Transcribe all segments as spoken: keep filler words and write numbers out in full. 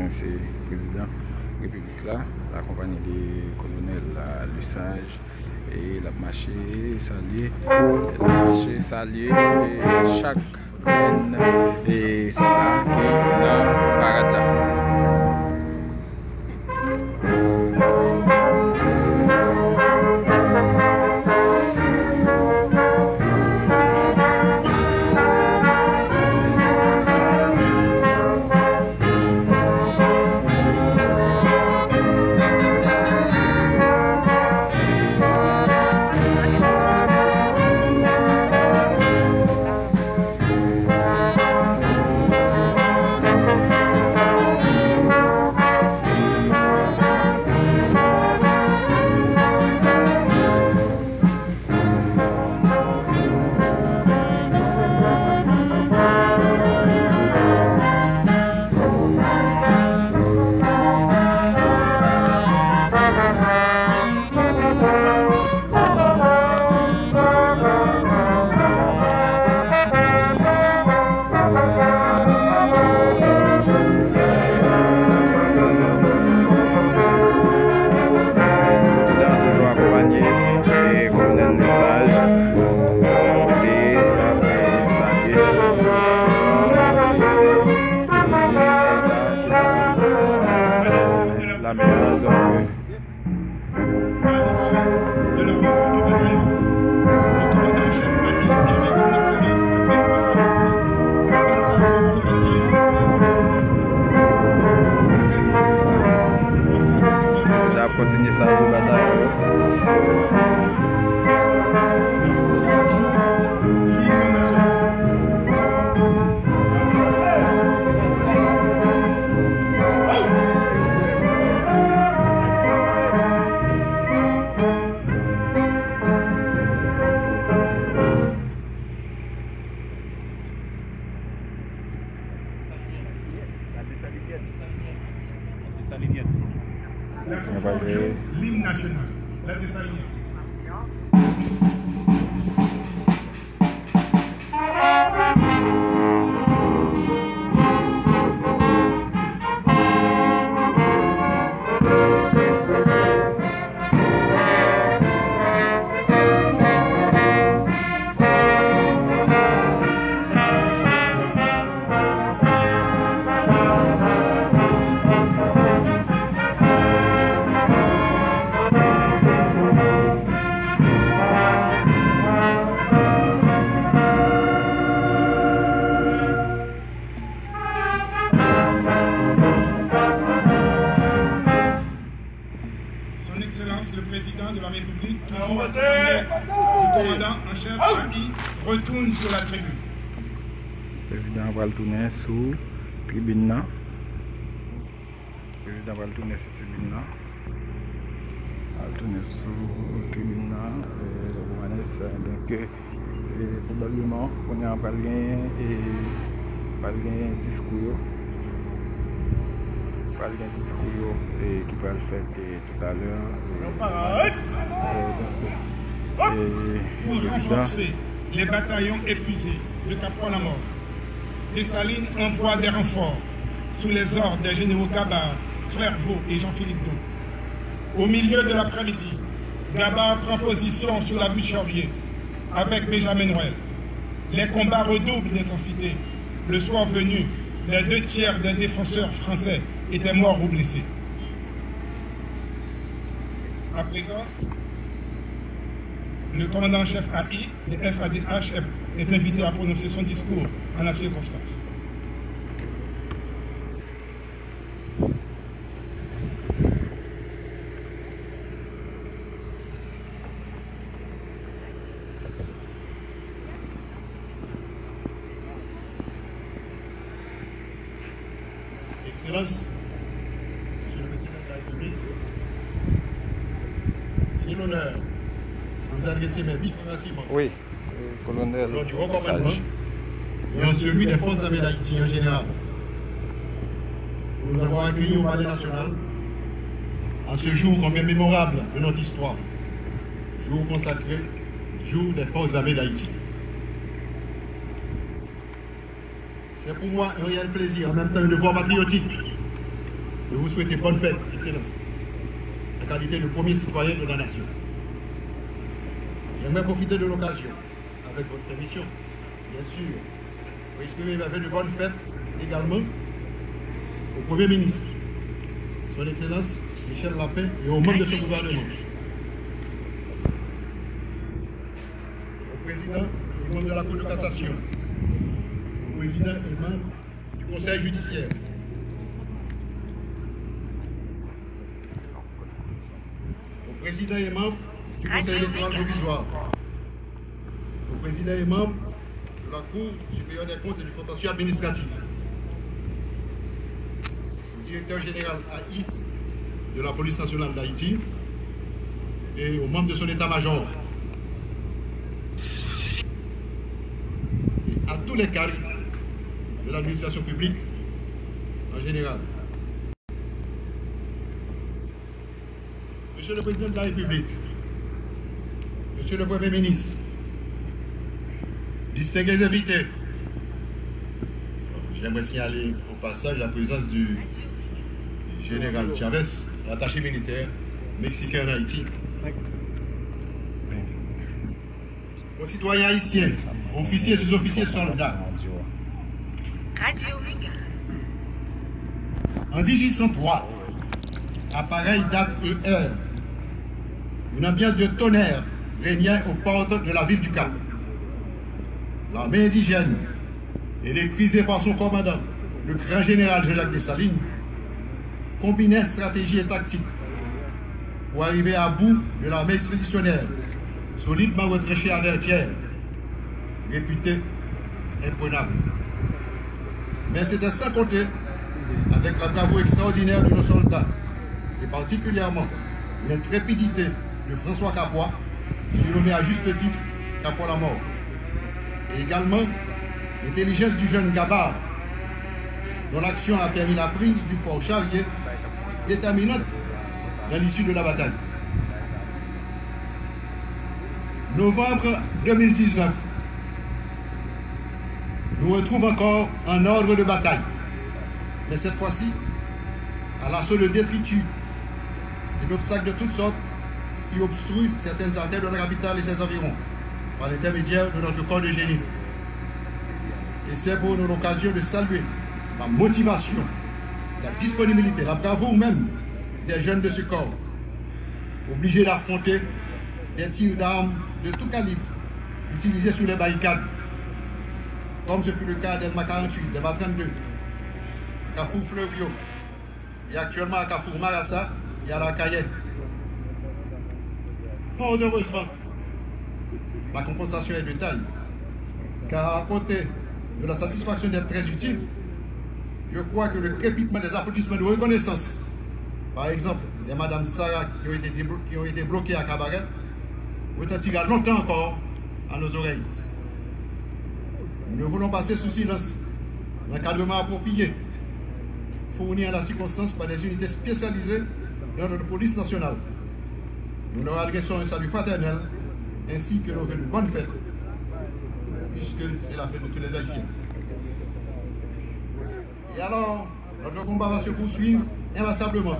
Se prezidan repiblik la, akonpanye de kolonèl Lesage, e l ap mache salye, l ap mache salye, e chak grenn, e sòlda ki nan parad la. Prezidan an toujou akonpanye de kolonèl Lesage, kote y ap salye diferan sòlda ki nan lame a. Donk, euh, à l'issue de la revue du bataillon, le commandant en chef a dit avec son excellence le président de la République, la place devant le bataillon, la zone de Sòlda ap kontinye salye batayon yo. La fanfare joue l'hymne national. La Dessalinienne. Son Excellence le Président de la République, toujours accompagné du commandant en chef A I, retourne sur la tribune. Prezidan an pral tounen sou tribin nan. Prezidan pral tounen sou tribin nan. Pral tounen sou tribin nan, euh, Romanes, euh, donk, euh, E, pwobableman, kounye a pral gen, e, pral gen diskou yo. Pral gen diskou yo, e, ki pral fèt, e, toutalè, e, e, donk, e, Pour renforcer les bataillons épuisés de Capois-la-Mort, Dessalines envoie des renforts sous les ordres des généraux Gabard, Clerveau et Jean-Philippe Dou. Au milieu de l'après-midi, Gabard prend position sur la butte Chaurier avec Benjamin Noël. Les combats redoublent d'intensité. Le soir venu, les deux tiers des défenseurs français étaient morts ou blessés. À présent, le commandant en chef A I de F A D H est invité à prononcer son discours en la circonstance. Excellence, Monsieur le Président de la République, j'ai l'honneur de vous adresser mes vifs remerciements. Oui. Au nom du haut commandement et en celui des Forces armées d'Haïti en général, pour nous avoir accueillis au Palais national à ce jour combien mémorable de notre histoire, jour consacré, jour des Forces armées d'Haïti. C'est pour moi un réel plaisir, en même temps un devoir patriotique, Je vous souhaite bonne fête, Excellence, en qualité de premier citoyen de la nation. J'aimerais profiter de l'occasion, avec votre permission, bien sûr, pour exprimer mes vœux de bonne fête également au Premier ministre, Son Excellence Michel Lapin, et aux membres de son gouvernement, au président et membres de la Cour de cassation, au président et membres du Conseil judiciaire, au président et membre du Conseil électoral provisoire, au président et membre de la Cour supérieure des comptes et du contentieux administratif, au directeur général A I de la Police nationale d'Haïti et aux membres de son état-major et à tous les cadres de l'administration publique en général. Monsieur le Président de la République, Monsieur le Premier ministre, distingués invités, j'aimerais signaler au passage la présence du général Chavez, attaché militaire mexicain en Haïti. Konsitwayen ayisyen, ofisye, souzofisye, sòlda. An dizwit san twa, à pareille date et heure, une ambiance de tonnerre régnait aux portes de la ville du Cap. L'armée indigène, électrisée par son commandant, le grand général Jean-Jacques Dessalines, combinait stratégie et tactique pour arriver à bout de l'armée expéditionnaire, solidement retranchée à Vertières, réputée imprenable. Mais c'était sans compter avec la bravoure extraordinaire de nos soldats, et particulièrement l'intrépidité de François Capois, surnommé à juste titre Capois la mort, et également l'intelligence du jeune Gabar, dont l'action a permis la prise du fort Charrier, déterminante dans l'issue de la bataille. Novembre deux mille dix-neuf, nous retrouve encore en ordre de bataille, mais cette fois-ci, à l'assaut de détritus et d'obstacles de toutes sortes qui obstruent certaines artères de la capitale et ses environs, par l'intermédiaire de notre corps de génie. Et c'est pour nous l'occasion de saluer la motivation, la disponibilité, la bravoure même des jeunes de ce corps, obligés d'affronter des tirs d'armes de tout calibre utilisés sur les barricades, comme ce fut le cas d'Elma quarante-huit, d'Elma trente-deux, à Carrefour Fleuriot, et actuellement à Carrefour Marasa et à L'Arcahaie. Fort heureusement, la compensation est de taille, car à côté de la satisfaction d'être très utile, je crois que le crépitement des applaudissements de reconnaissance, par exemple, des Madame Sarah qui ont été, déblo- qui ont été bloquées à Cabaret, retentira longtemps encore à nos oreilles. Nous ne voulons pas passer sous silence l'encadrement approprié fourni en la circonstance par des unités spécialisées de notre police nationale. Nous leur adressons un salut fraternel ainsi que nos vœux de bonne fête, puisque c'est la fête de tous les Haïtiens. Et alors, notre combat va se poursuivre inlassablement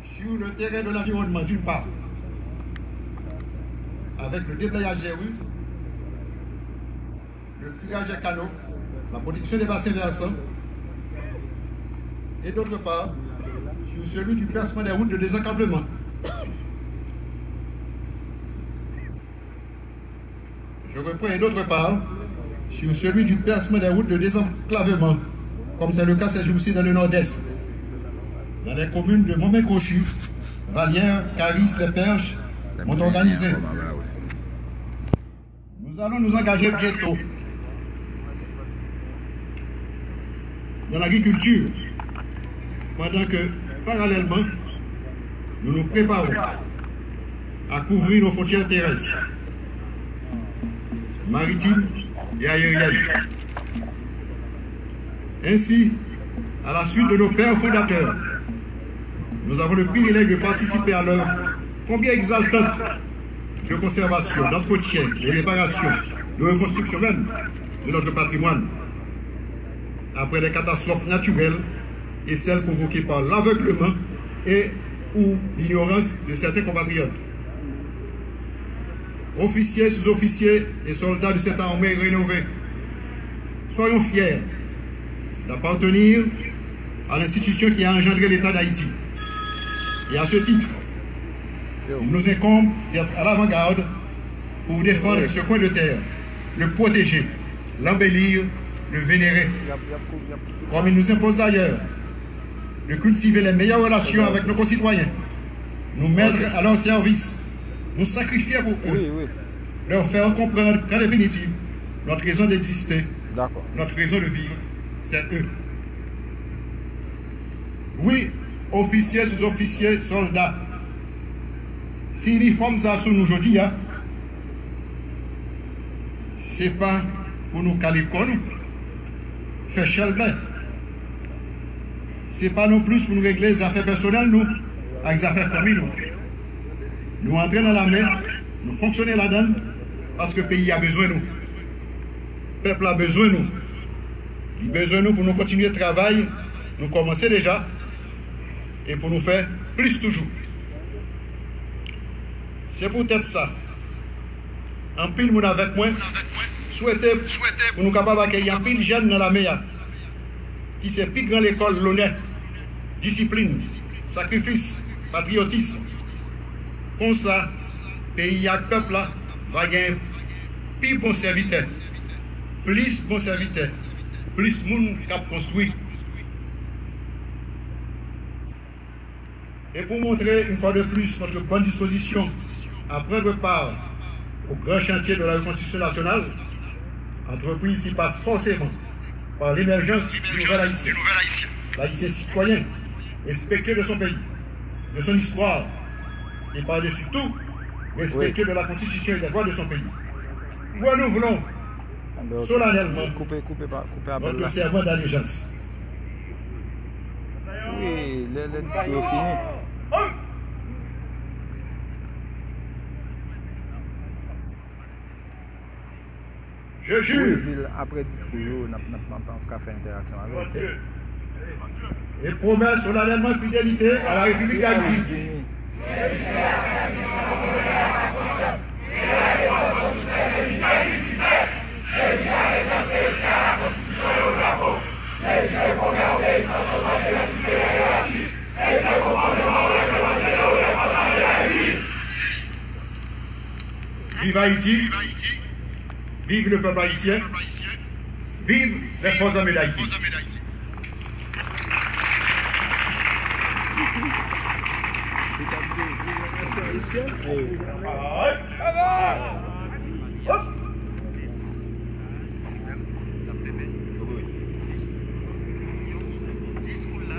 sur le terrain de l'environnement, d'une part, avec le déblayage des rues, le curage des canaux, la protection des bassins versants, et d'autre part, sur celui du percement des routes de désenclavement. Je reprends, et d'autre part, sur celui du percement des routes de désenclavement, comme c'est le cas ces jours-ci dans le Nord-Est, dans les communes de Montmagny-Crochu, Vallière, Caris, Les Perches, Mont-Organisé. Nous allons nous engager bientôt dans l'agriculture, pendant que, parallèlement, nous nous préparons à couvrir nos frontières terrestres, maritimes et aériennes. Ainsi, à la suite de nos pères fondateurs, nous avons le privilège de participer à l'œuvre combien exaltante de conservation, d'entretien, de réparation, de reconstruction même de notre patrimoine. Après les catastrophes naturelles, et celles provoquées par l'aveuglement et ou l'ignorance de certains compatriotes. Officiers, sous-officiers et soldats de cette armée rénovée, soyons fiers d'appartenir à l'institution qui a engendré l'État d'Haïti. Et à ce titre, il nous incombe d'être à l'avant-garde pour défendre ce coin de terre, le protéger, l'embellir, le vénérer. Comme il nous impose d'ailleurs de cultiver les meilleures relations avec nos concitoyens, nous mettre à leur service, nous sacrifier pour eux, leur faire comprendre qu'en définitive, notre raison d'exister, notre raison de vivre, c'est eux. Wi, ofisye, souzofisye, sòlda. Si inifòm sa sou nou jodi a, se pa pou nou kale kò nou, fè chèlbè. Se pa non plis pou nou regle zafè pèsonèl nou ak zafè fanmi nou. Nou antre nan lame, nou fonksyone ladan l, paske peyi a bezwen nou. Pèp la bezwen nou. Li bezwen nou pou nou kontinye travay nou kòmanse deja e pou nou fè plis toujou. Se poutèt sa, anpil moun avèk mwen swete pou nou kapab akeyi anpil jèn nan lame a, ki se pi gran lekòl lonè, disiplin, sakrifis, patriyotis. Konsa, peyi a ak pèp la va gen pi bon sèvitè, plis bon sèvitè, plis moun k ap konstwi. Et pour montrer une fois de plus notre bonne disposition à prendre part au grand chantier de la reconstruction nationale, entreprise qui passe forcément par l'émergence du nouvel Haïtien, l'Haïtien citoyen, respectueux de son pays, de son histoire, et par-dessus tout, respectueux de la Constitution et des lois de son pays. Renouvelons solennellement notre serment d'allégeance. Wi, lè, lè diskou yo fini. Je jure. Apre diskou yo, n ap, n ap, n ap, n ap ka fè entèraksyon avè l. Et promets solennellement fidélité à la République d'Haïti. Vive Haïti, vive le peuple haïtien, vive les forces armées d'Haïti.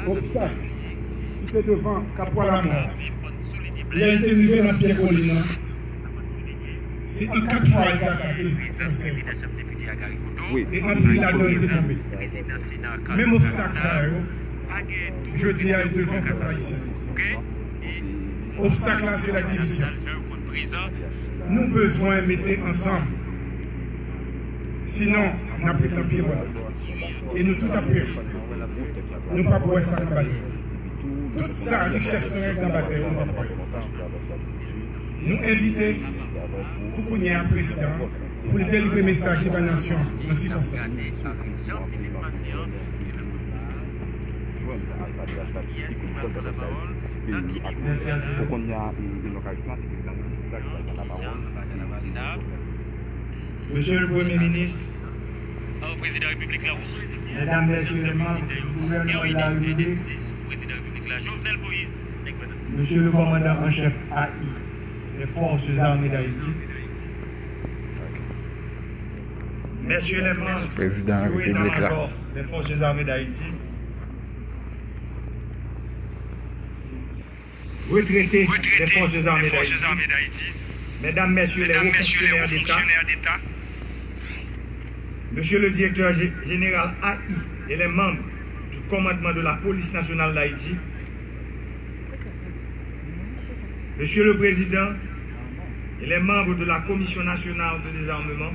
Obstak ki te devan Kapwa Lamò, lè l te rive nan pye kolin nan, se an kat fwa l te atake Fransè yo. E anpil ladan yo te tonbe. Menm obstak sa yo, jodi a, yo devan pèp ayisyen. Obstak la, se ladivizyon. Nou bezwen mete ansanm. Sinon, n ap ret nan pye bò la. E nou tout ap peri. Nou p ap wè sa k anba tè. Tout sa richès nou gen k anba tè yo, nou p ap wè yo. Nou envite, pou kounye a, prezidan an, pou l delivre mesaj li bay nasyon an nan sikonstans sa. Mesye le Premye Minis, Medam, Mesye le Manm du Gouvènman de la Repiblik, Mesye le Kòmandan an Chèf A I, les Forces Armées d'Haïti, Mesye le Manm du État-Major des Forces Armées d'Haïti, retraités des Forces Armées d'Haïti, Mesdames, Messieurs les hauts fonctionnaires d'État, Monsieur le Directeur gé- Général A I et les membres du Commandement de la Police Nationale d'Haïti, Monsieur le Président et les membres de la Commission Nationale de Désarmement,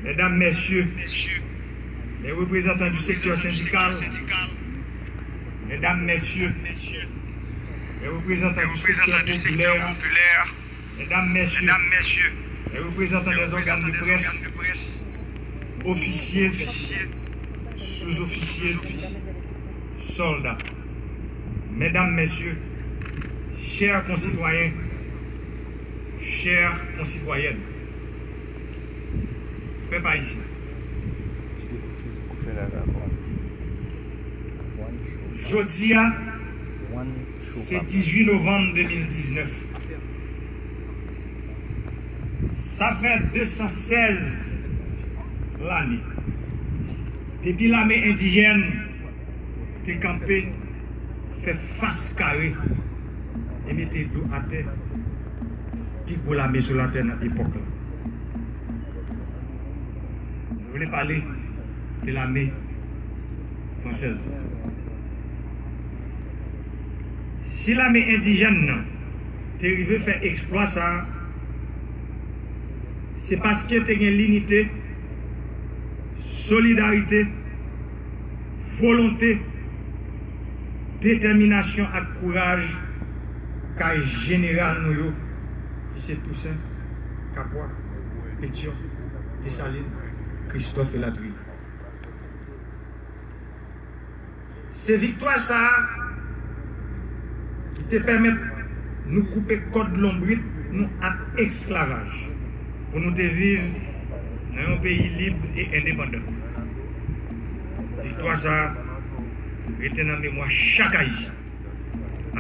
Mesdames, Messieurs, Les représentants du secteur syndical, mesdames, messieurs, les représentants du secteur populaire, mesdames, messieurs, les représentants des organes de presse, officiers, sous-officiers, soldats, mesdames, messieurs, chers concitoyens, chères concitoyennes, pèp ayisyen. Jodi a, se dizuit novanm de mil diznèf. Sa fè de san sèz lane depi lame endijèn te kanpe, fè fas kare e mete do atè pi gwo lame sou latè nan epòk la. Nou vle pale de lame fransèz. Si lame endijèn nan te rive fè eksplwa sa a, se paske te gen linite, solidarite, volonte, detèminasyon ak kouraj kay jeneral nou yo, ki se Tousen, Kapwa, Petyon, Desalin, Kristòf elatriye. Se viktwa sa a ki te pèmèt nou koupe kòd lonbrit nou ak esklavaj pou nou te viv nan yon peyi lib e endepandan. Viktwa sa a rete nan memwa chak Ayisyen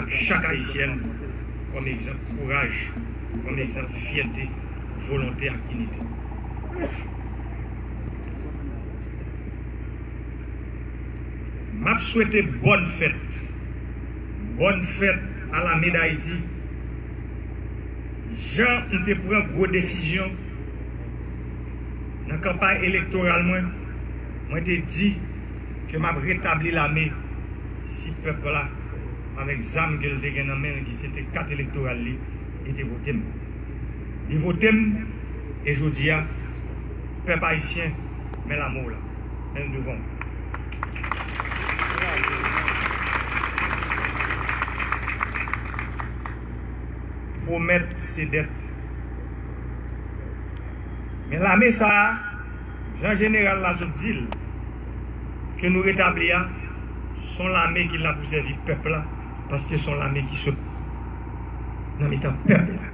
ak chak Ayisyèn kòm egzanp kouraj, kòm egzanp fyète, volonte ak inite. M ap swete bòn fèt, bòn fèt a Lame Dayiti. Jan m te pran gwo desizyon nan kanpay elektoral mwen, mwen te di ke m ap retabli lame si pèp la, avèk zam ke l te gen nan men l, ki se te kat elektoral li, li te vote m. Li vote m, e jodi a, pèp ayisyen, men lame w la, men l devan w. Pwomèt se dèt. Men lame sa a, jan jeneral la sot di l, ke nou retabli a, se yon lame ki la pou sèvi pèp la, paske se yon lame ki sot nan mitan pèp la.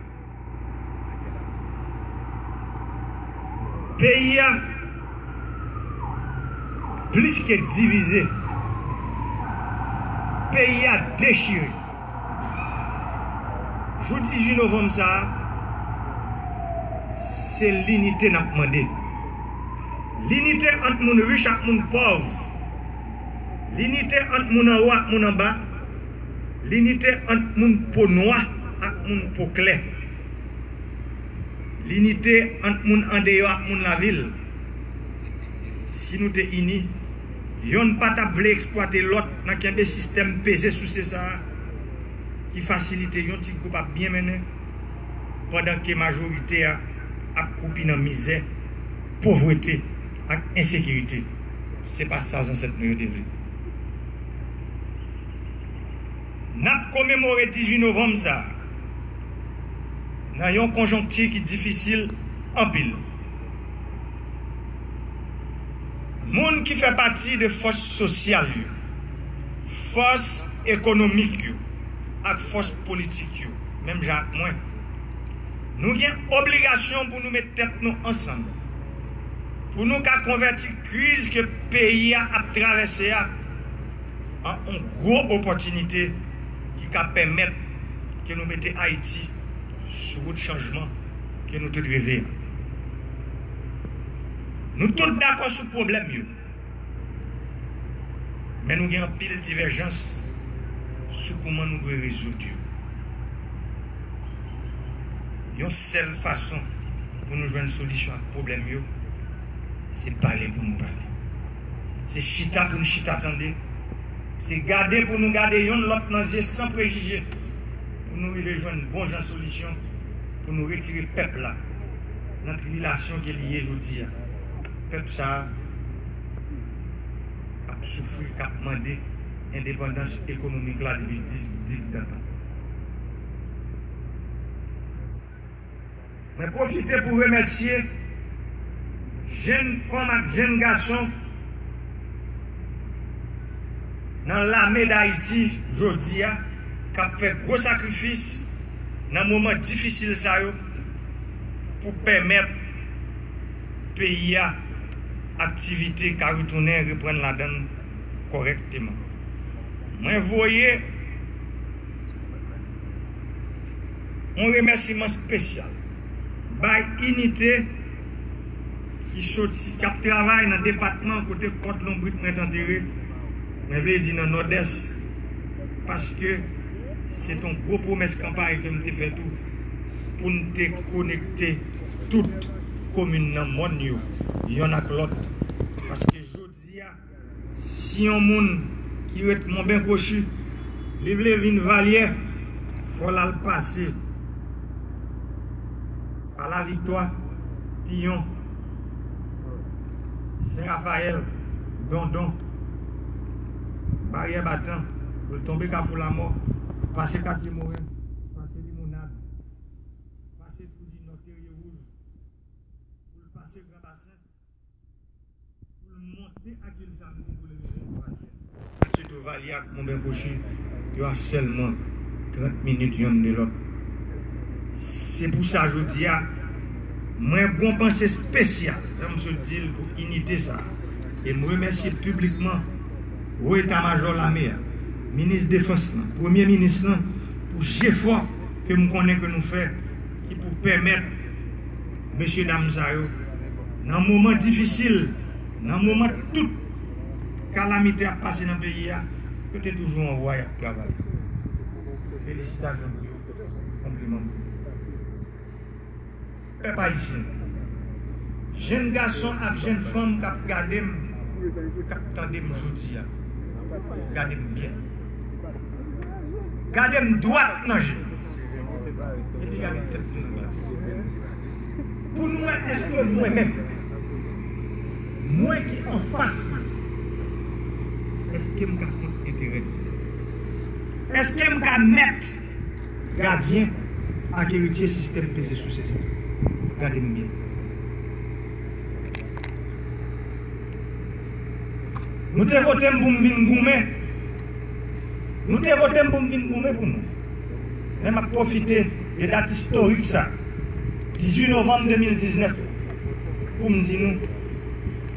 Peyi a plis ke divize. Peyi a dechire. Jou dizuit novanm sa a, se linite n ap mande. Linite ant moun rich ak moun pòv. Linite ant moun anwo ak moun anba. Linite ant moun po nwa ak moun po klè. Linite ant moun andeyò ak moun lavil. Si nou te ini, yonn pa t ap vle eksplwate lòt nan kenbe sistèm peze souse sa a ki fasilite yon ti gwoup ap byen mennen, pandan ke majorite a ap kwoupi nan mizè, povrete ak ensekirite. Se pa sa zansèt nou yo te vle. N ap komemore dizuit novanm sa a nan yon konjonkti ki difisil anpil. Moun ki fè pati de fòs sosyal yo, fòs ekonomik yo ak fòs politik yo, menm jan ak mwen, nou gen obligasyon pou nou met tèt nou ansanm, pou nou ka konvèti kriz ke peyi a ap travèse a an yon gwo opòtinite ki ka pèmèt ke nou mete Ayiti sou wout chanjman ke nou tout reve a. Nou tout dakò sou pwoblèm yo, men nou gen anpil divèjans sou kouman nou dwe rezoud yo. Yon sèl fason pou nou jwenn solisyon ak pwoblèm yo, se pale pou nou pale. Se chita pou nou chita tande. Se gade pou nou gade yonn lòt nan zye san prejije, pou nou rive jwenn bon jan solisyon, pou nou retire pèp la nan tribilasyon ke li ye jodi a. Pèp sa a, soufri, k ap mande endepandans ekonomik la depi dis, dis dan tan. Mwen pwofite pou remèsye jenn fanm ak jenn gason nan Lame d Ayiti jodi a, k ap fè gwo sakrifis nan moman difisil sa yo pou pèmèt peyi a aktivite ka retounen, reprann ladan l kòrèkteman. Mwen voye yon remèsiman espesyal bay inite ki soti, k ap travay nan depatman kote kòt lonbrit mwen t antere, mwen vle di nan Nòdès, paske se t on gwo pwomès kanpay ke m te fè tou, pou n te konekte tout komin nan mòn yo, yonn ak lòt, paske jodi a, si yon moun ki ret Monben Kwochi, li vle vin Valyè, fò l al pase pa Laviktwa, Piyon, Sen Rafayèl, Dondon, Baryè Batan, pou l tonbe Kafou Lamò, pase Katye Moren, pase Limonad, pase Twou di Nò, Terye Wouj, pou l pase Gran Basen, pou l monte ak Vil Samdi pou l rive Valyè. Sitou Valyè ak Monben Kwochi, yo a sèlman trant minit yonn de lòt. Se pou sa jodi a, mwen gen yon panse espesyal, jan m sot di l, pou inite sa a. E m remèsye piblikman Wo Eta Majò Lame a, Minis Defans lan, Premye Minis lan, pou jefò ke m konnen ke nou fè, ki pou pèmèt mesye dam sa yo, nan moman difisil, nan moman tout kalamite ap pase nan peyi a, yo te toujou an vwa y ap travay. Felisitasyon pou yo, konpliman pou yo. Pèp ayisyen, jenn gason ak jenn fanm k ap gade m, k ap tande m jodi a, gade m byen. Gade m dwat nan je. Epi gade tèt nou nan glas. Pou nou wè èske mwen menm, mwen ki anfas nou, èske m ka kont enterè nou? Èske m ka mèt, gadyen ak eritye sistèm peze souse sa? Gade m byen. Nou te vote m pou m vin goumen. Nou te vote m pou m vin goumen pou nou. Men m ap pwofite de dat istorik sa, dizuit novanm de mil diznèf, pou m di nou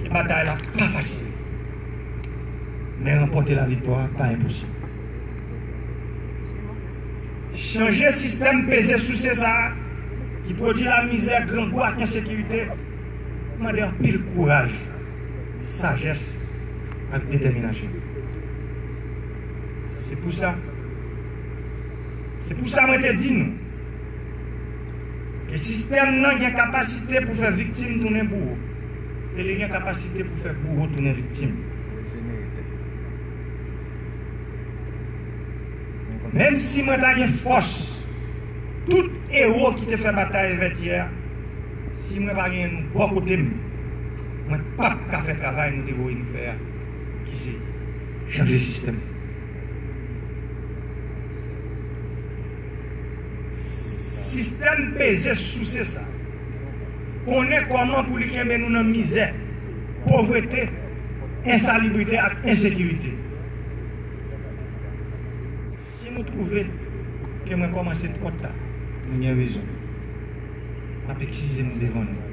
ke batay la pa fasil. Men ranpòte laviktwa pa enposib. Chanje sistèm peze souse sa a, ki pwodui lamizè, grangou ak ensekirite, mande anpil kouraj, sajès ak detèminasyon. Se pou sa, se pou sa mwen te di nou ke sistèm nan gen kapasite pou fè viktim tounen bouwo, e li gen kapasite pou fè bouwo tounen viktim. Menm si mwen ta gen fòs tout ewo ki te fè batay Vètyè a, si mwen pa genyen nou bò kote m, mwen p ap ka fè travay nou te voye nou fè a, ki se chanje sistèm. Sistèm peze souse sa konnen kòman pou li kenbe nou nan mizè, povrete, ensalibrite ak ensekirite. Si nou twouve ke mwen kòmanse twò ta, nou gen rezon. N ap eskize m devan nou.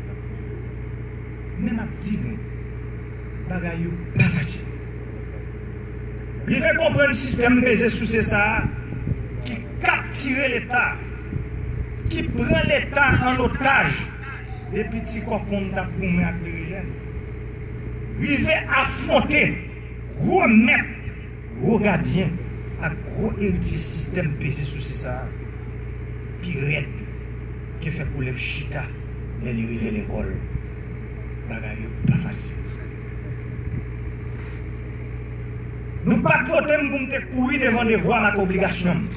Men m ap di nou, bagay yo pa fasil. Rive konprann sistèm peze souse sa a ki kaptire Leta, ki pran Leta an otaj depi ti kòkon m t ap goumen ak Merijèn. Rive afwonte gwo mèt, gwo gadyen ak gwo eritye sistèm peze souse sa a pi rèd ke fè koulèv chita lè li rive lekòl. Bagay yo pa fasil. Nou pa t vote m pou m te kouri devan devwa m ak obligasyon m.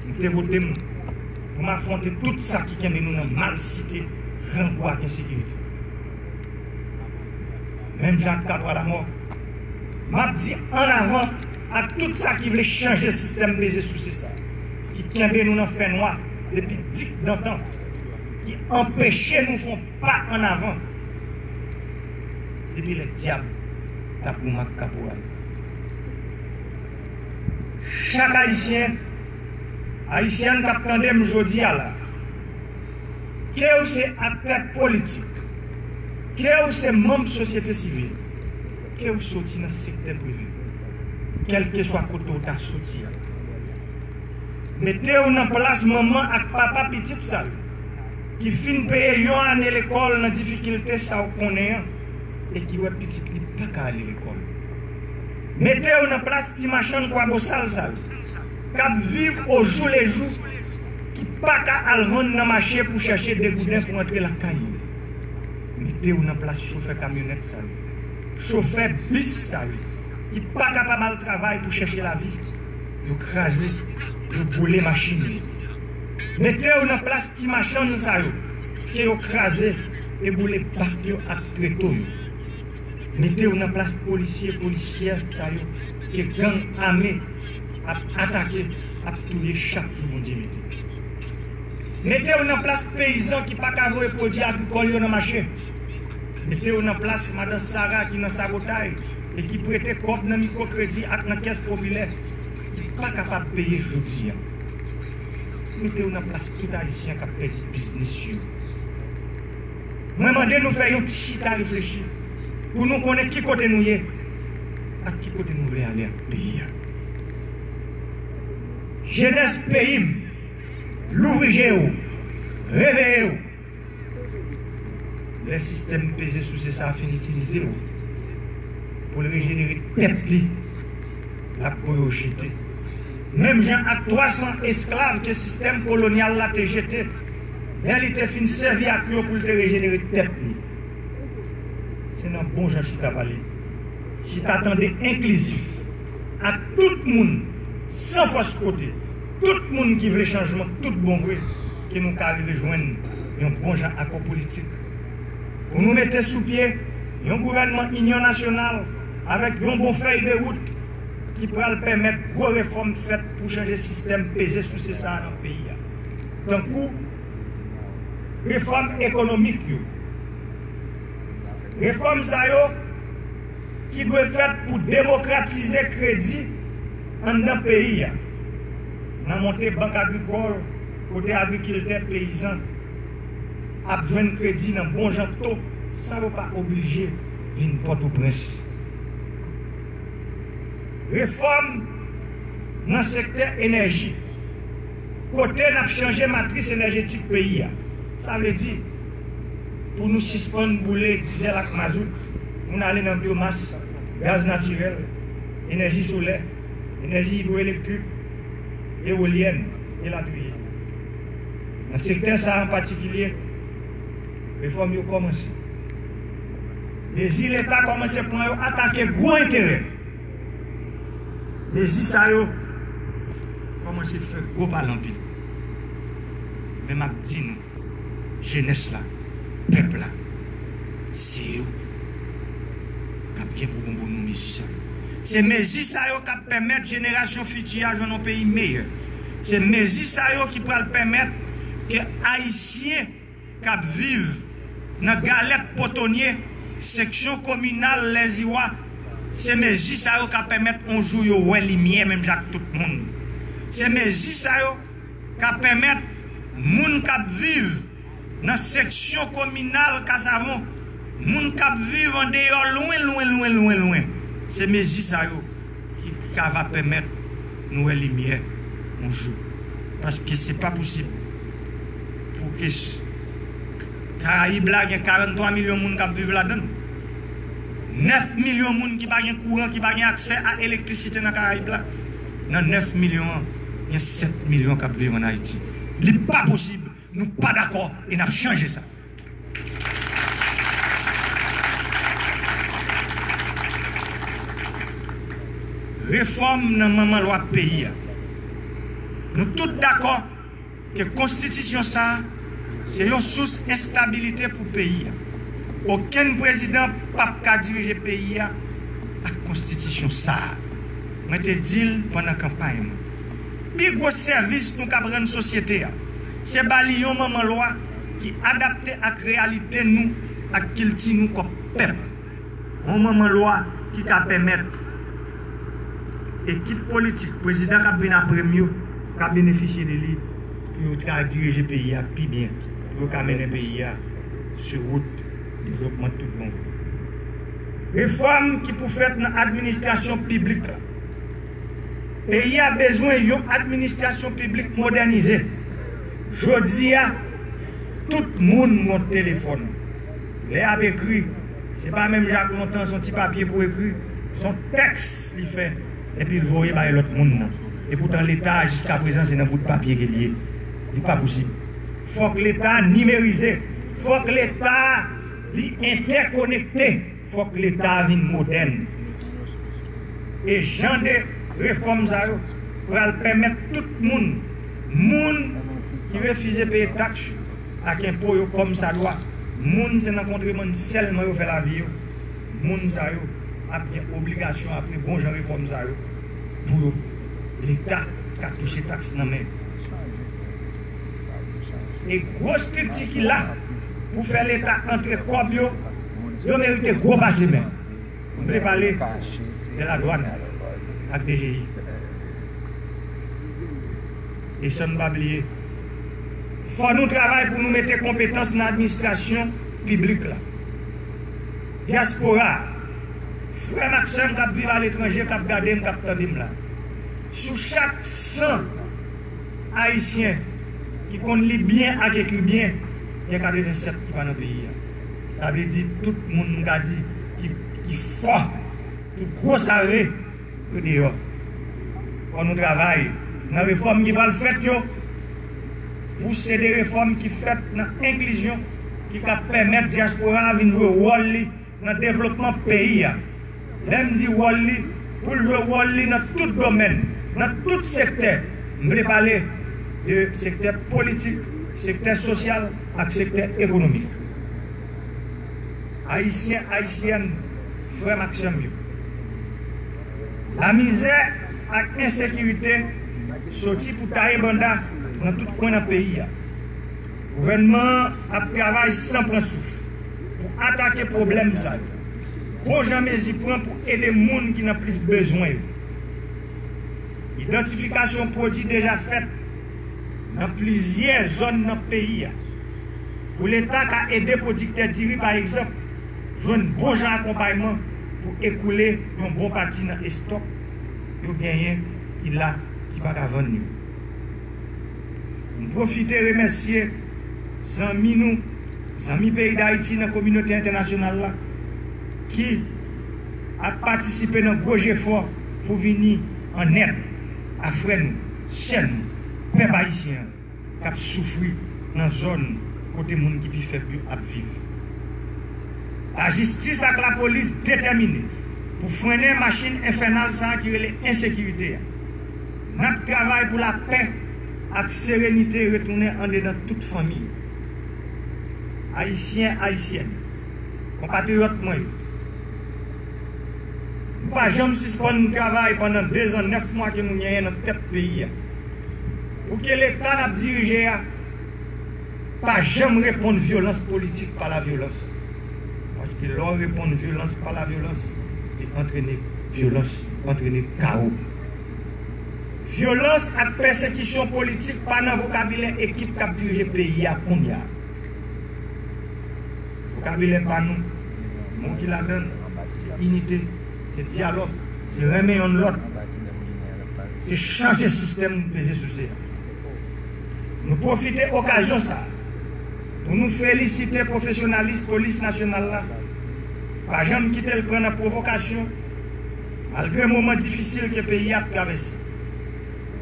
Nou te vote m pou m afwonte tout sa ki kenbe nou nan malsite, grangou ak ensekirite. Menm jan ak Katwa Lamò, M ap di annavan ak tout sa ki vle chanje sistèm peze souse sa, ki kenbe nou nan fènwa depi dikdantan, ki anpeche nou fè yon pa annavan depi lè dyab t ap goumen ak kaporal. Chak Ayisyen, Ayisyèn k ap tande m jodi a la, ke w se aktè politik, ke w se manm sosyete sivil, ke w soti nan sektè prive, kèlkeswa kote w ta soti a, mete w nan plas manman ak papa pitit sa yo ki fin peye yon ane lekòl nan difikilte sa w konnen an e ki wè pitit li pa ka ale lekòl. Mete w nan plas ti machann kwabosal sa yo k ap viv ojoulejou, ki pa ka al vann nan mache pou chèche de gouden pou antre lakay yo. Mete w nan plas chofè kamyonèt sa yo, chofè bis sa yo, ki pa kapab al travay pou chèche lavi. Yo kraze, yo boule machin yo. Mete w nan plas ti machann sa yo ke yo kraze e boule bak yo ak treto yo. Mete w nan plas polisye, polisyè sa yo ke gang ame ap atake, ap touye chak jou Bondye mete. Mete w nan plas peyizan ki pa ka voye pwodui agrikòl yo nan mache. Mete w nan plas madan Sara ki nan sabotay e ki prete kòb nan mikwokredi ak nan kès popilè, ki pa kapab peye jodi a. Mete w nan plas tout Ayisyen k ap pèdi biznis yo. Mwen mande nou fè yon ti chita reflechi pou nou konnen ki kote nou ye ak ki kote nou vle ale ak peyi a. Jenès peyi m, louvri je w, reveye w. Lè sistèm peze souse sa a fin itilize w pou l rejenere tèt li, l ap voye w jete. Menm jan ak twa san esklav ke sistèm kolonyal la te jete, lè li te fin sèvi ak yo pou l te rejenere tèt li. Se nan bon jan chita pale, chita tande enklizif ak tout moun, san fòs kote, tout moun ki vle chanjman tout bon vre, ke nou ka rive jwenn yon bon jan akò politik pou nou mete sou pye yon gouvènman inyon nasyonal avèk yon bon fèy de wout ki pral pèmèt gwo refòm fèt pou chanje sistèm peze souse sa a nan peyi a. Tankou refòm ekonomik yo. Refòm sa yo ki dwe fèt pou demokratize kredi anndan peyi a, nan monte bank agrikòl kote agrikiltè, peyizan ap jwenn kredi nan bon jan to san yo pa oblije vin Pòtoprens. Refòm nan sektè enèji, kote n ap chanje matris enèjetik peyi a. Sa vle di, pou nou sispann boule dizèl ak mazout, pou n ale nan byomas, gaz natirèl, enèji solè, enèji idwoelektrik, ewolyèn, elatriye. Nan sektè sa a an patikilye, refòm yo kòmanse. Mezi Leta kòmanse pran yo atake gwo enterè. Mezi sa yo kòmanse fè gwo pale anpil. Men m ap di nou, jenès la, pèp la, se yo k ap gen pou bonbon nou mezi sa yo. Se mezi sa yo k ap pèmèt jenerasyon fiti a jwenn yon peyi meyè. Se mezi sa yo ki pral pèmèt ke Ayisyen k ap viv nan Galèt Potonye, seksyon kominal Lèziwa, se mezi sa yo k ap pèmèt yon jou yo wè limyè menm jan ak tout moun. Se mezi sa yo k ap pèmèt moun k ap viv nan seksyon kominal Kasavon, moun k ap viv andeyò lwen, lwen, lwen, lwen, lwen, se mezi sa yo ki ka va pèmèt nou wè limyè yon jou. Paske se pa posib pou ke s-, Karayib la gen karant twa milyon moun k ap viv ladan l. Nèf milyon moun ki pa gen kouran, ki pa gen aksè a elektrisite nan Karayib la. Nan nèf milyon an, gen sèt milyon k ap viv ann Ayiti. Li pa posib, nou pa dakò e n ap chanje sa. Refòm nan manman lwa peyi a. Nou tout dakò ke konstitisyon sa a se yon sous enstabilite pou peyi a. Okenn prezidan p ap ka dirije peyi a ak konstitisyon sa a. Mwen te di l pandan kanpay mwen. Pi gwo sèvis nou kab rann sosyete a, se ba li yon manman lwa ki adapte ak reyalite nou, ak kilti nou kòm pèp. Yon manman lwa ki ka pèmèt ekip politik, prezidan k ap vin apre m yo, ka benefisye de li pou yo ka dirije peyi a pi byen, pou yo ka mennen peyi a sou wout devlopman tout bon vre. Refòm ki pou fèt nan administrasyon piblik la. Peyi a bezwen yon administrasyon piblik modènize. Jodi a, tout moun gon telefòn. Lè y ap ekri, se pa menm jan ak lontan, se yon ti papye pou ekri, se yon tèks li fè, epi l voye bay lòt moun nan. Epoutan, Leta a, jiska prezan, se nan bout papye ke l ye. Li pa posib. Fòk Leta a nimerize. Fòk Leta a, li entèkonekte. Fòk Leta a vin modèn. E jan de refòm sa yo pral pèmèt tout moun, moun ki refize peye taks yo ak enpo yo kòmsadwa, moun se nan kontrebann sèlman yo fè lavi yo, moun sa yo ap gen obligasyon apre bon jan refòm sa yo pou yo, Leta ka touche taks nan men yo. E gwo estrikti ki la pou fè Leta antre kòb yo, yo merite gwo pase men. M vle pale de ladwàn ak D G I. E san n pa bliye, fò nou travay pou nou mete konpetans nan administrasyon piblik la. Dyaspora, frè m ak sè m k ap viv aletranje, k ap gade m, k ap tande m la. Sou chak san Ayisyen ki konn li byen ak ekri byen, gen katrevennsèt ki pa nan peyi a. Sa vle di tout moun m ka di ki, ki fò, tout gwo save, yo deyò. Fò nou travay nan refòm ki pral fèt yo, pou se de refòm ki fèt nan enklizyon, ki ka pèmèt dyaspora a vin jwe wòl li nan devlopman peyi a. Lè m di wòl li, pou l jwe wòl li nan tout domèn, nan tout sektè, m vle pale de sektè politik, sektè sosyal ak sektè ekonomik. Ayisyen, Ayisyèn, frè m ak sè m yo, lamizè ak ensekirite soti pou taye banda nan tout kwen nan peyi a. Gouvènman an ap travay san pran souf pou atake pwoblèm sa yo. Bon jan mezi pran pou ede moun ki nan plis bezwen yo. Idantifikasyon pwodui deja fèt nan plizyè zòn nan peyi a. Pou Leta ka ede pwodiktè diri, pa egzanp, jwenn bon jan akonpayman pou ekoule yon bon pati nan estòk yo genyen ki la, ki pa ka vann yo. M pwofite remèsye zanmi nou, zanmi peyi Dayiti nan kominote entènasyonal la, ki ap patisipe nan gwo jefò pou vini an èd a frè nou, sè nou, pèp ayisyen an k ap soufri nan zòn kote moun ki pi fèb yo ap viv. Lajistis ak lapolis detèmine pou frennen machin enfènal sa a ki rele ensekirite a. N ap travay pou lapè ak serenite retounen andedan tout fanmi yo. Ayisyen, Ayisyèn, konpatriyòt mwen yo, nou pa janm sispann travay pandan dezan nèf mwa ke nou genyen nan tèt peyi a, pou ke Leta n ap dirije a pa janm reponn vyolans politik pa lavyolans. Paske lè w reponn vyolans pa lavyolans, li antrene vyolans, antrene kawo. Vyolans ak pèsekisyon politik pa nan vokabilè ekip k ap dirije peyi a kounye a. Vokabilè pa nou, mo ki ladan l, se inite, se dyalòg, se renmen yonn lòt, se chanje sistèm peze souse a. Nou pwofite okazyon sa a pou nou felisite pwofesyonalis Polis Nasyonal la, pa janm kite l pran nan pwovokasyon, malgre moman difisil ke peyi a ap travèse.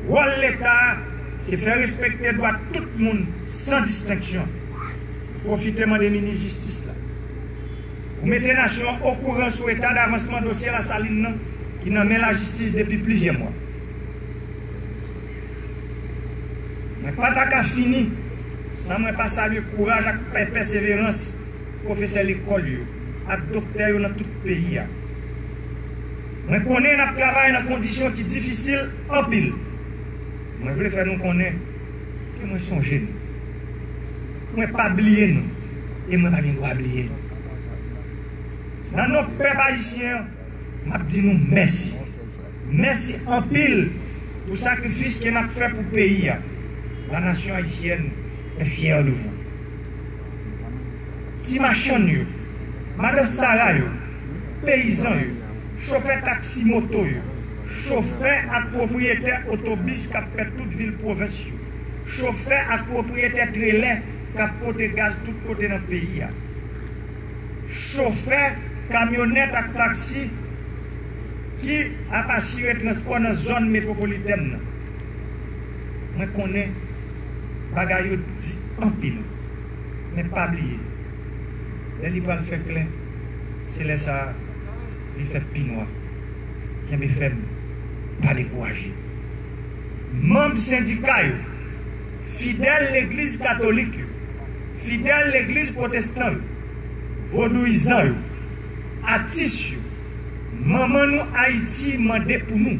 Wòl Leta a, se fè respekte dwa tout moun san distenksyon. Nou pwofite mande minis jistis la pou mete nasyon an okouran sou eta davansman dosye Lasalin nan ki nan men lajistis depi plizyè mwa. Mwen pa ta ka fini san mwen pa salye kouraj ak pè-, pèseverans pwofesè lekòl yo ak doktè yo nan tout peyi a. Mwen konnen n ap travay nan kondisyon ki difisil anpil. Mwen vle fè nou konnen ke mwen sonje nou. Mwen pa bliye nou. E mwen pa gen dwa bliye nou. Nan non pèp ayisyen an, m ap di nou mèsi. Mèsi anpil pou sakrifis ke n ap fè pou peyi a. La nation haïtienne est fière de vous. Ti machann yo, madan Sara yo, peyizan yo, chofè taksi moto yo, chofè ak pwopriyetè otobis k ap fè tout vil pwovens yo, chofè ak pwopriyetè trelè k ap pote gaz tout kote nan peyi a, chofè kamyonèt ak taksi ki ap asire transpò nan zòn metwopolitèn nan. Mwen konnen bagay yo di anpil, men pa bliye, lè li pral fè klè, se lè sa a li fè pi nwa. Kenbe fèm, pa dekouraje. Manm sendika yo, fidèl legliz katolik yo, fidèl legliz pwotestan yo, vodouyizan yo, atis yo, manman nou Ayiti mande pou nou,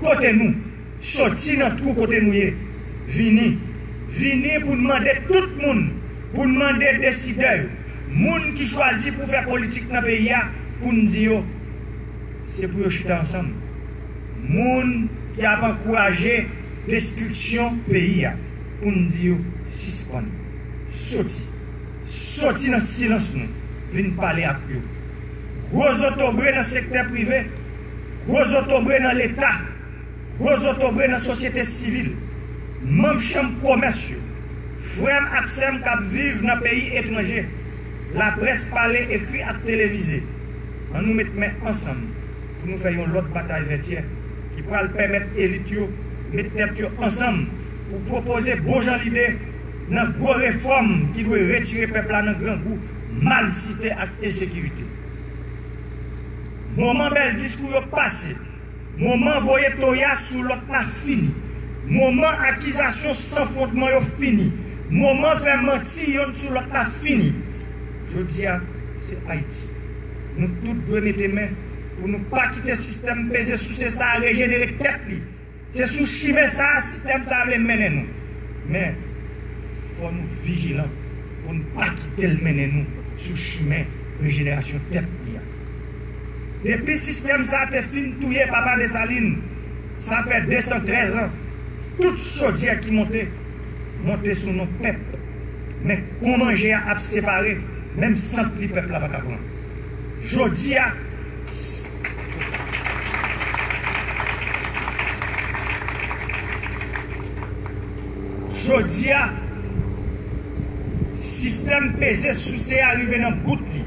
kote nou, soti nan twou kote nou ye, vini, vini pou n mande tout moun, pou n mande desidè yo, moun ki chwazi pou fè politik nan peyi a, pou n di yo, se pou yo chita ansanm. Moun ki ap ankouraje destriksyon peyi a, pou n di yo sispann. Soti. Soti nan silans nou. Vin pale ak yo. Gwo zotobre nan sektè prive. Gwo zotobre nan Leta. Gwo zotobre nan sosyete sivil. Manm chanm komès yo. Frè m ak sè m k ap viv nan peyi etranje. Laprès pale, ekri ak televize. Ann nou met men ansanm pou nou fè yon lòt batay Vètyè ki pral pèmèt elit yo met tèt yo ansanm pou pwopoze bon jan lide nan gwo refòm ki dwe retire pèp la nan grangou, malsite ak ensekirite. Moman bèl diskou yo pase. Moman voye toya sou lòt la fini. Moman akizasyon san fondman yo fini. Moman fè manti yonn sou lòt la fini. Jodi a, se Ayiti. Nou tout dwe mete men pou nou pa kite sistèm peze souse sa a rejenere tèt li. Se sou chimen sa a sistèm sa a vle mennen nou. Men, fò nou vijilan pou n pa kite l mennen nou sou chimen rejenerasyon tèt li a. Depi sistèm sa a te fin touye papa Desalin, sa fè de san trèz an, tout chodyè ki monte, monte sou non pèp. Men kon manje a ap separe, menm sant li pèp la pa ka pran. Jodi a, jodi a, sistèm peze souse a rive nan bout li,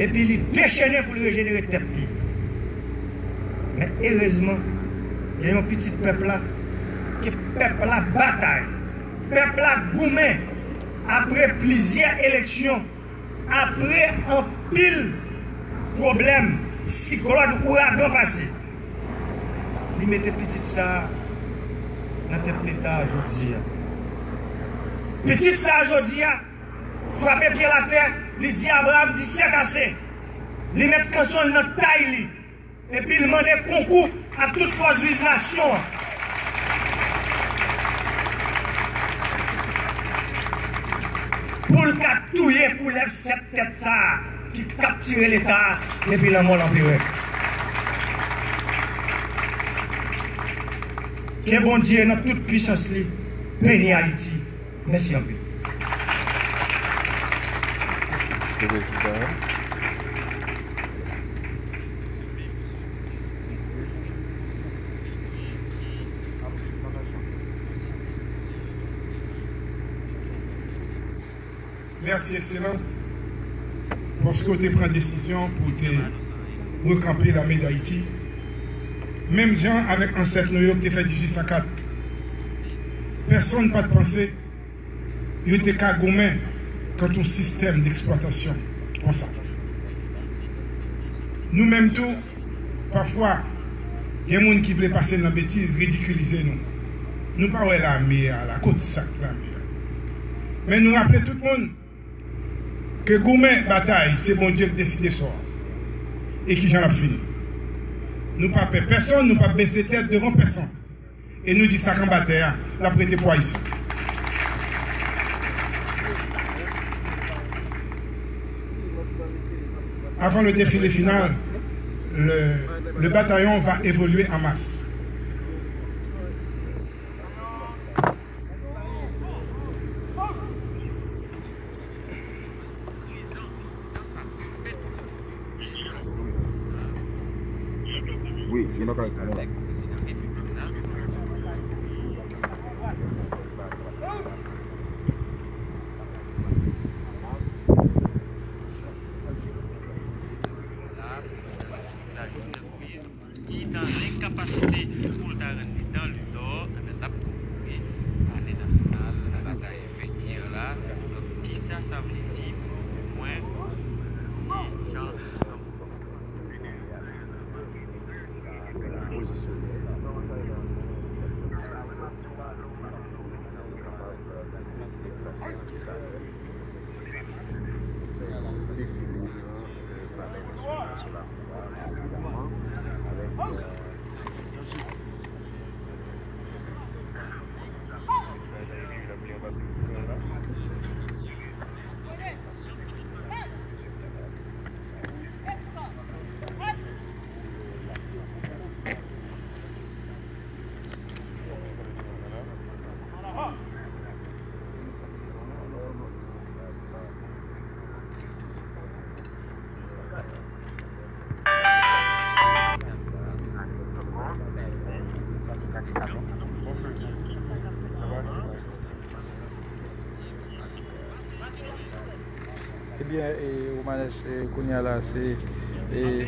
epi li dechene pou l rejenere tèt li. Men erezman, gen yon pitit pèp la, ke pèp la batay, pèp la goumen, apre plizyè eleksyon, apre anpil pwoblèm, siklòn, ouragan pase, li mete pitit sa a nan tèt Leta a jodi a. Pitit sa a jodi a frape pye l atè, li di Abraram di c'est assez. Li met kanson l nan tay li. Epi l mande konkou ak tout fòs viv nasyon an pou l ka touye koulèv sèt tèt sa a ki kaptire Leta a depi lanmò lanperè. Ke Bondye nan tout pwisans li beni Ayiti. Mèsi anpil. Prezidan. Mèsi, Ekselans, paske w te pran desizyon pou w te rekanpe Lame Dayiti. Menm jan avèk ansèt nou yo ki te fè dizuit san kat, pèsonn pa t panse yo te ka goumen kont yon sistèm deksplwatasyon konsa. Nou menm tou, pafwa, gen moun ki vle pase n nan betiz, ridikilize nou. Nou pa wè lame a la, kot sa k lame a? Men nou raple tout moun ke goumen, batay, se Bondye k deside sò a e kijan l ap fini. Nou pa pè pèsonn, nou p ap bese tèt devan pèsonn. E nou di sa k anba tè a, l ap rete pou Ayisyen. Avant le défilé final, le, le bataillon va évoluer en masse. Wi, li nan kay sa, nou la. Ki nan lenkapasite pou l ta rann li dan lizò, enben, l ap konprann palè nasyonal, batay vètyè la. Donk, kisa sa vle di pou mwen, ki jan Ebyen, e, Romanes, e, kounye a la, se, e,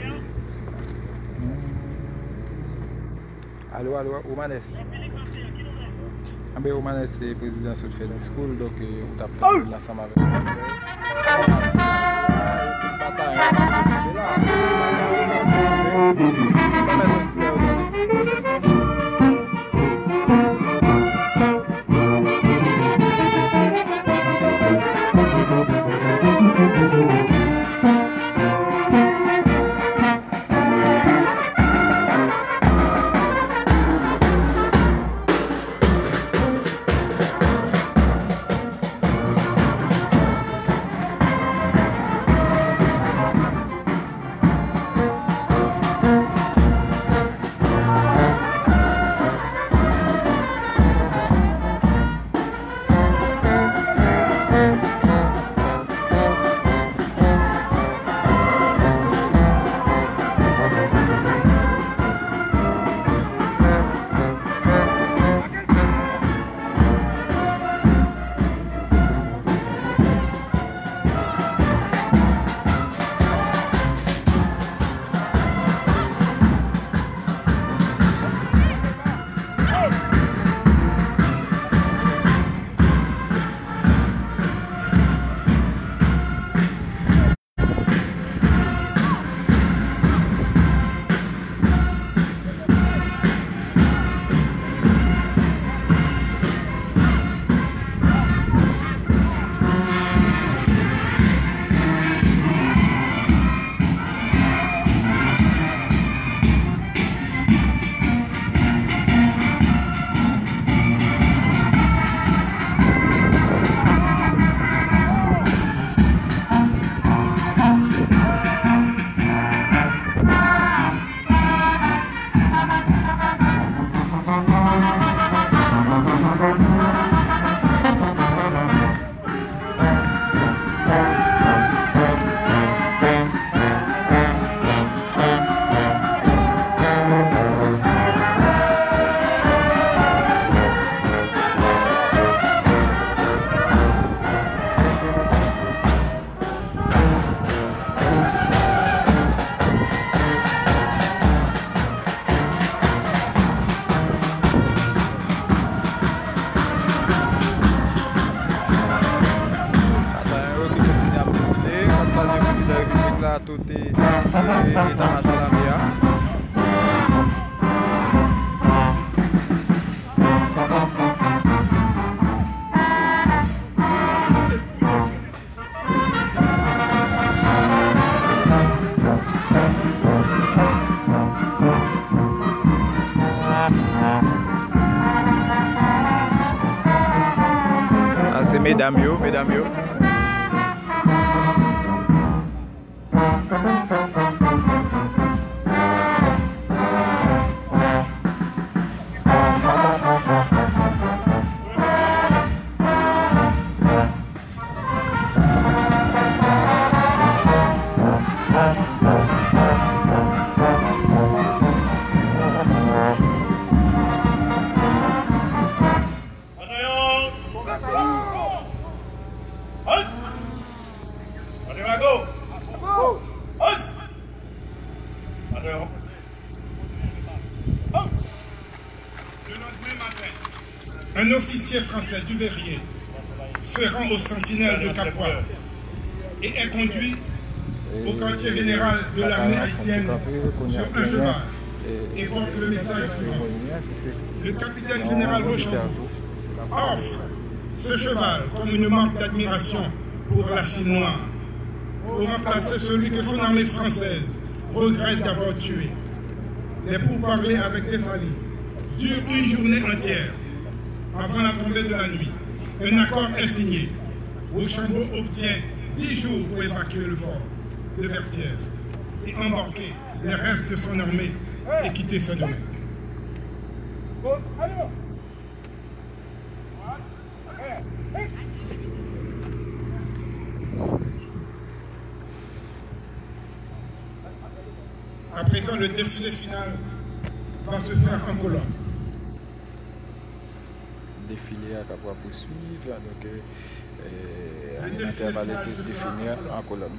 alo, alo, Romanes. Anben, Romanes, se prezidan sot fè diskou l, donk, e, ou t ap tande l ansanm avèk nou. Atan yo te kontinye ap defile, k ap salye prezidan repiblik la, tout, e, e, eta majò lame a. Sa se medam yo, medam yo. Batayon! Halt! Batayon à gauche! Halt! Batayon! Le lendemain matin, un officier français, Duveyrier, se rend aux sentinelles de Capois et est conduit au quartier général de l'armée haïtienne sur un cheval et porte le message suivant. Le capitaine général Rochambeau offre ce cheval comme une marque d'admiration pour la Chine noire, pour remplacer celui que son armée française regrette d'avoir tué. Les pourparlers avec Dessalines durent une journée entière. Avant la tombée de la nuit, un accord est signé. Rochambeau obtient dix jours pour évacuer le fort de Vertières et embarquer les restes de son armée et quitter Saint-Domingue. À présent, le défilé final va se faire en colonne. Defile a kapab pouswiv, donk, euh, animatè a pale tou defile an kolòn.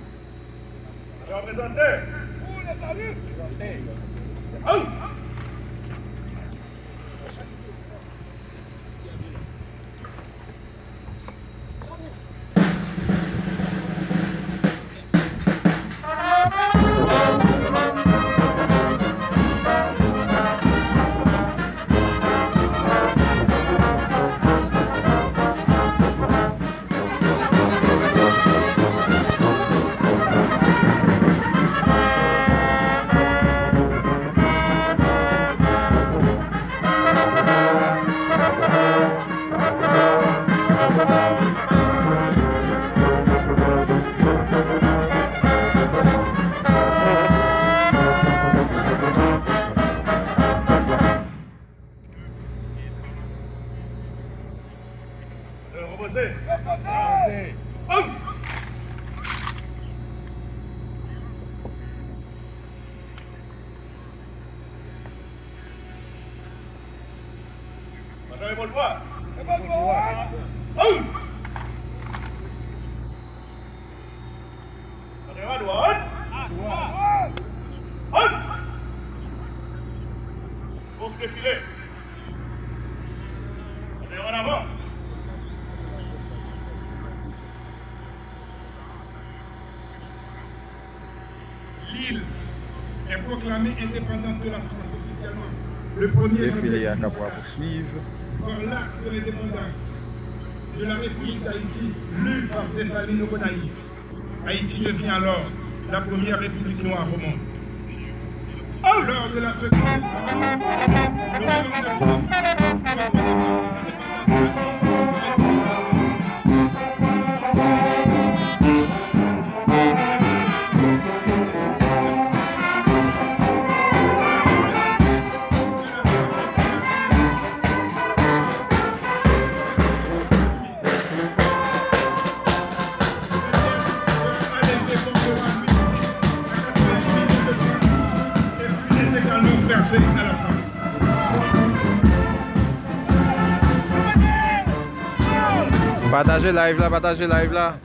Repoze. Batayon bò dwat. Batayon a dwat. Batayon defile. Batayon an avan. L'île est proclamée indépendante de la France officiellement le premier janvier mille huit cent quarante par l'acte de l'indépendance de la République d'Haïti, lu par Dessalines au Gonaïves. Haïti devient alors la première république noire au monde. Lors de la Seconde Guerre, le royaume de France reconnaît son indépendance. Pataje live la, pataje live la.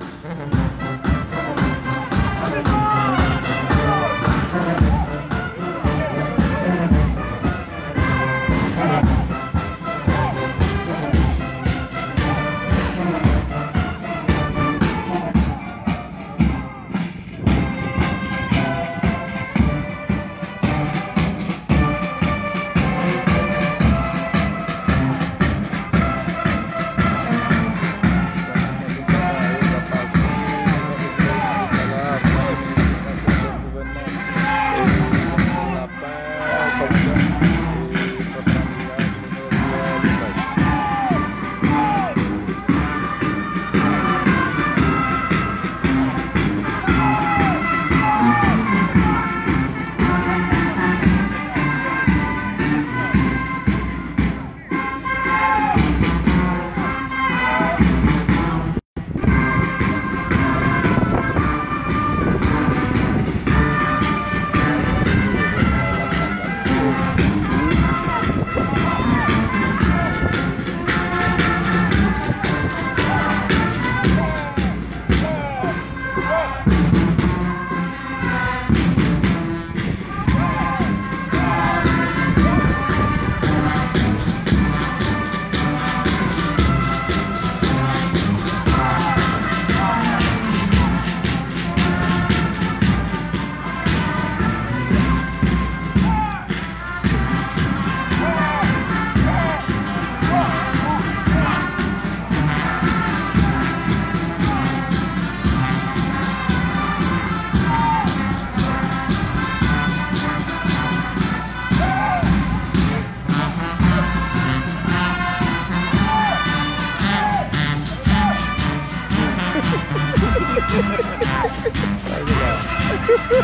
Ou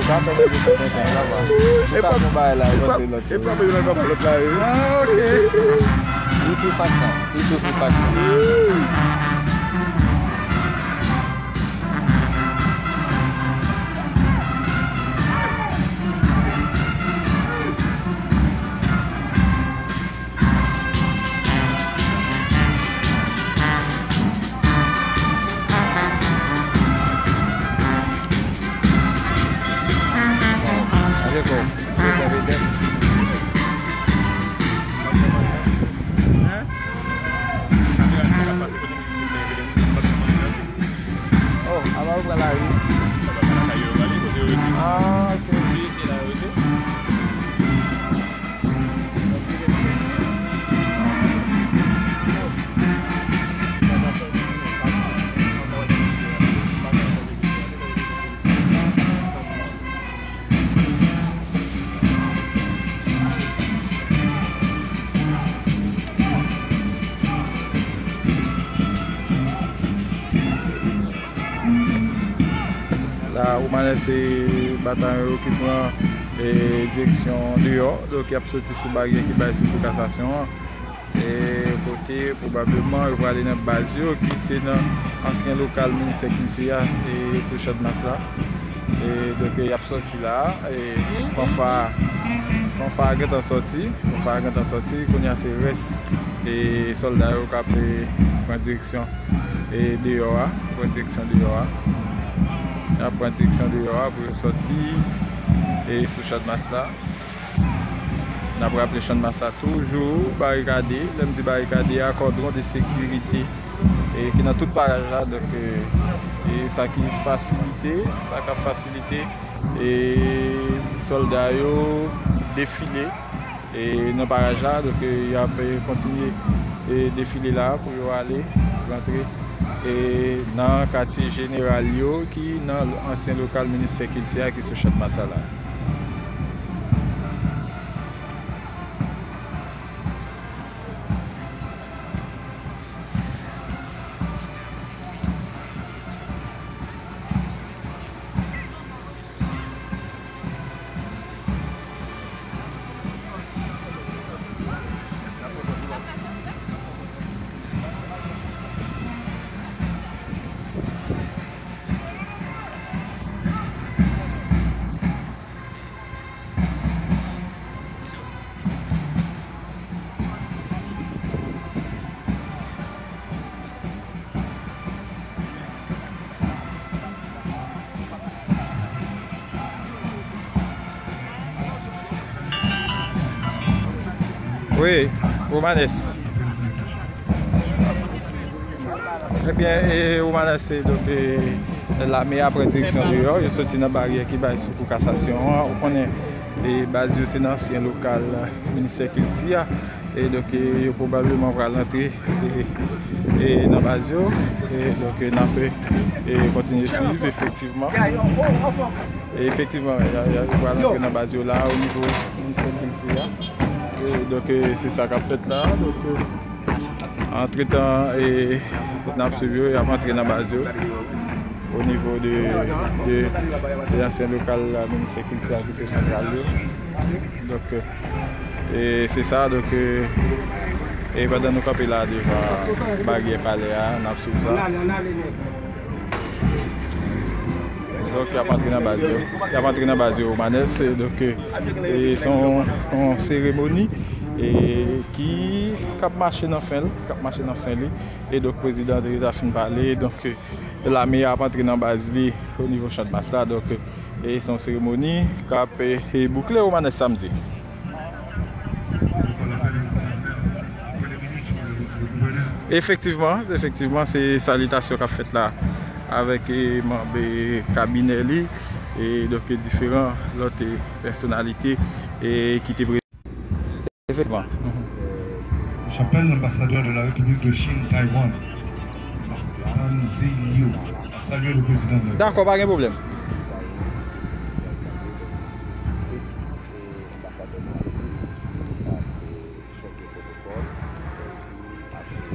ka fè mwen desann tenten, sa va. Nou ka fè yon bagay la, e pa, e pa mwen nan kòman lòt la ye. Ah, ok. Li sou sak sa. Li tou sou sak sa. Oh, apa ou pran lari? Ah, ok. La, Romanes se batayon yo ki pran, e, direksyon deyò. Donk, y ap soti sou baryè ki bay sou Kou Kasasyon an. E, kote, pwobableman, yo prale nan baz yo, ki se nan ansyen lokal Ministè Kilti a, e, sou Channmas la. E, donk, y ap soti la, e, fanfa, fanfa a gentan soti, fanfa a gentan soti, kounye a se rès, e, sòlda yo k ap, e, pran direksyon, e, deyò a, pran direksyon deyò a. Y ap pran direksyon deyò a pou yo soti, e, sou Channmas la. N ap raple Channmas la toujou barikade, lè m di barikade a, kòdwon de sekirite, e, ki nan tout paraj la, donk, e, e sa ki fasilite, sa k ap fasilite, e, sòlda yo defile, e, nan paraj la, donk, e, y ap, e, kontinye, e, defile la pou yo ale rantre, e, nan katye jeneral yo ki nan ansyen lokal Ministè Kilti a ki sou Channmas la. Wi, Romanes. Ebyen, e, ou manase, donk, e, lame a pran direksyon deyò. Yo soti nan baryè ki bay sou Kou Kasasyon an. Ou konnen, e, baz yo se nan ansyen lokal, e, Ministè Kilti a. E, donk, e, yo pwobableman pral antre, e, e, nan baz yo. E, donk, e, n ap, e, kontinye swiv, efektivman. E, efektivman, y a, y a, yo pral antre nan baz yo la, o nivo Ministè Kilti a. E, donk, e, se sa k ap fèt la. Donk, e, Antretan, e, n ap swiv yo, y ap antre nan baz yo. O nivo de, de, de ansyen lokal la, Ministè Kilti a ki se santral yo. Donk, e, se sa, donk, e, e pandan nou kanpe la devan baryè palè a, n ap swiv sa. Donk, y ap antre nan baz yo. Y ap antre nan baz yo, Romanes. Donk, e, se yon, yon seremoni, e, ki, k ap mache nan fen l, k ap mache nan fen li. E donk, prezidan André Michel fin pale. Donk, e, lame a ap antre nan baz li o nivo Channmas la. Donk, e, se yon seremoni k ap, e, e, boukle, Romanes, samdi. Efektivman, efektivman, se salitasyon k ap fèt la avèk, e, manm, e, kabinè li, e donk, e, diferan lòt, e, pèsonalite, e, ki te prezan. Efektivman. J'appelle l'ambassadeur de la République de Chine, Taïwan, ambassadeur An Zi Liu, à saluer le président de la République. Dakò, pa gen pwoblèm. Anbasadè Brazil ki ap, e, chèke pwotokòl, fè siy ak, e,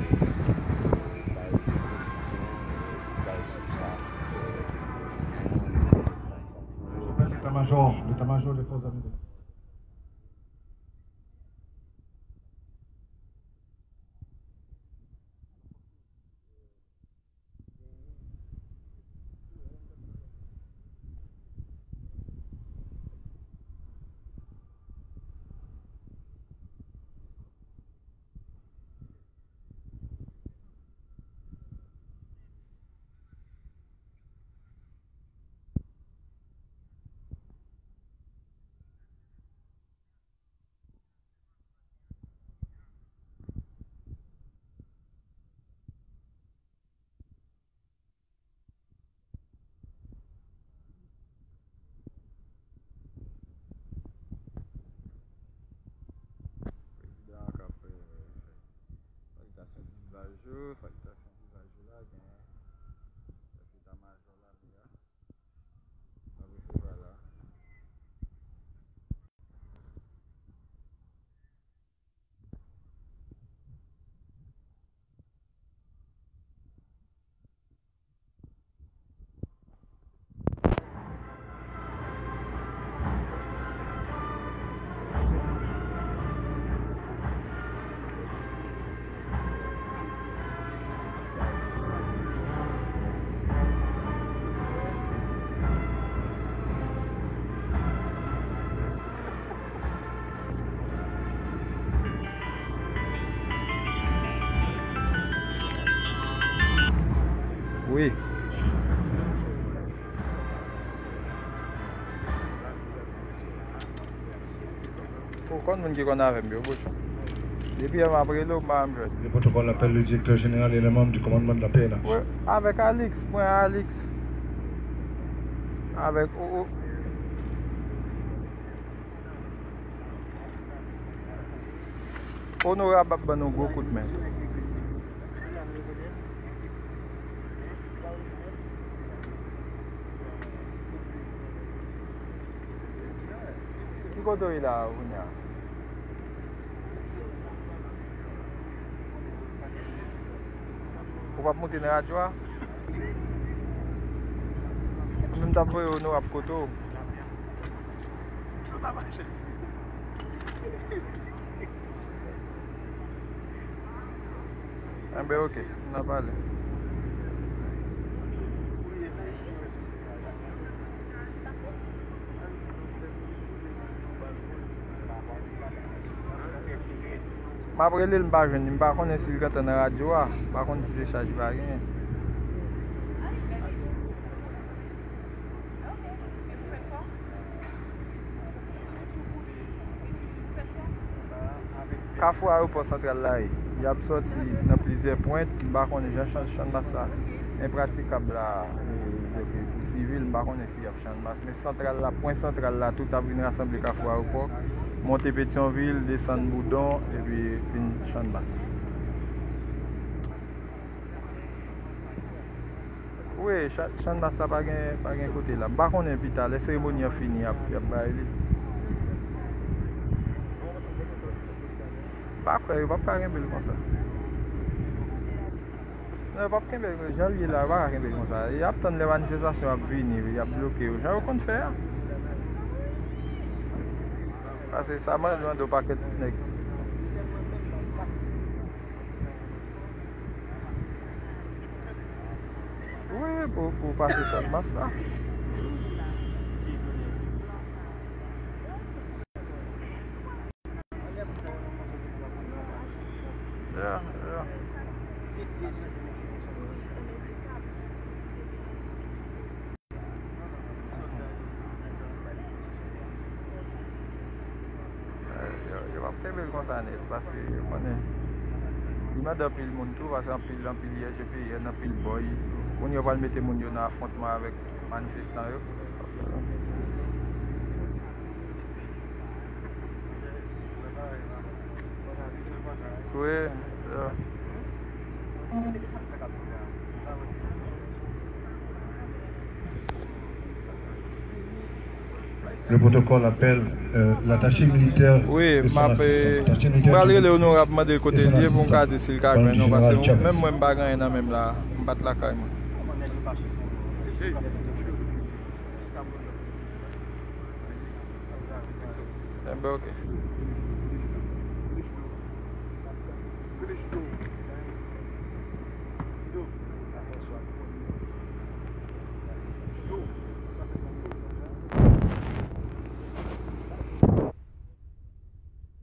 bay ti prezidans, e, bay sou sa. Major, l'état-major des forces armées d'Haïti. Prezidan an k ap fè salitasyon vizaj yo, salitasyon vizaj yo la, gen chèf eta majò lame a k ap resevwa la. Wi. Ou konn moun ki konn avè m yo, bouch. Depi yè m ap rele w, m pa janm jwenn. Le protocole appelle le directeur général et les membres du commandement de la P N H. Wi, avèk Alix, mwen Alix. Avèk o-, o-, Onorab ap ban nou gwo kout men. Ki kote w ye la a, kounye a? Ou p ap moute nan radyo a? Mwen menm t ap voye onorab kote w. Enben, oke, n a pale. M ap rele l, m pa jwenn li. M pa konnen si l gentan nan radyo a. M pa konn si se chaj li pa genyen. Kafou Ayewopò Santral la ye. Y ap sòti nan plizyè pwent. M pa konnen jan chan-, Channmas la enpratikab la, e, donk, e, pou sivil, m pa konnen si y ap Channmas. Men santral la, pwen santral la, tout ap vin rasanble Kafou Ayewopò, monte Petyonvil, desann Boudon, epi vin Channmas. Wi, cha-, Channmas la pa gen, pa gen kote la. M pa konnen pita, lè seremoni an fini, y ap, y ap bay li. M pa kwè, yo p ap ka kenbe l konsa. Non, yo p ap kenbe l, jan l ye la, yo pa ka kenbe l konsa. Y ap tann lè manifestasyon ap vini, y ap bloke yo, jan yo konn fè a. Paske sa mande yon pakèt nèg. Wi, pou, pou pase Channmas la. Yeah, yeah. Yo, yo p ap kenbe l konsa nèt, paske yo konnen li mande anpil moun tou, paske anpil, anpil I G P N, anpil bòy. Kounye a yo pral mete moun yo nan afwontman avèk manifestan yo. Wi, yeah. Le protocole appelle, euh, l'attaché militaire et son assistant. Wi, m ap, euh, m pral rele onorab, mande l kote l ye pou m ka di si l ka jwenn nou, paske menm mwen m pa gen anyen nan men m la, m pa t lakay mwen. Ben, ok.